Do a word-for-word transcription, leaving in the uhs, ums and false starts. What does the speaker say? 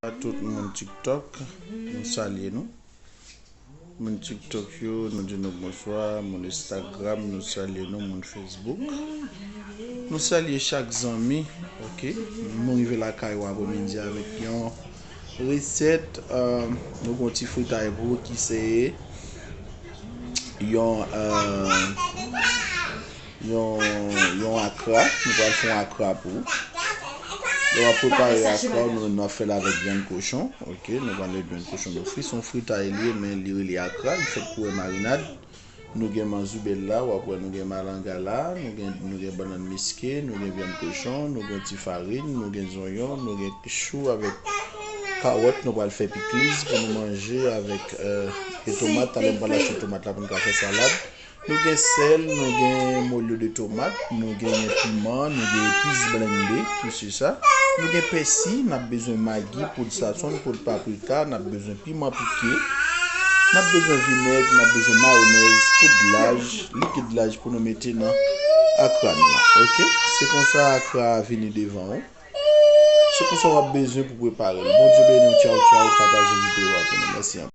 A tout moun TikTok, nou salye nou. Moun TikTok yo, nou di nou bonswa. Moun Instagram, nou salye nou. Moun Facebook, nou salye chak zanmi. Ok, nou rive lakay ou apremidi avèk yon resèt. Euh, nou gon ti fritay pou ou ki se yon euh, yon yon akra. Nou pral fè yon akra pou ou. Lè w ap prepare akra, nou, nou ap fè l avèk vyann kochon. Ok, nou pral met vyann kochon nou fri. Se yon fritay li ye, men li rele akra. Li fèt pou wè marinad. Nou gen manzoubèl la, w ap wè nou gen malanga la, nou gen, nou gen bannann miske, nou gen vyann kochon, nou gen ti farin, nou gen zonyon, nou gen chou avèk kawòt. Nou pral fè pikliz pou nou manje avèk euh, e tomat. Talè m pral achte tomat la pou n ka fè salad. Nou gen sèl, nou gen molyo de tomat, nou gen piman, nou gen epis blende, tou se sa. Nou gen pèsi, n ap bezwen magi, poud sazon, poud paprika, n ap bezwen piman pike, n ap bezwen vinèg, n ap bezwen mayonèz, poud laj, likid laj pou nou mete nan akra n nan. Ok? Se konsa akra a vini devan ou. Se konsa w ap bezwen pou prepare l. Bondye beni w, tchaw, tchaw, pataje videyo a pou nou. Mèsi anpil.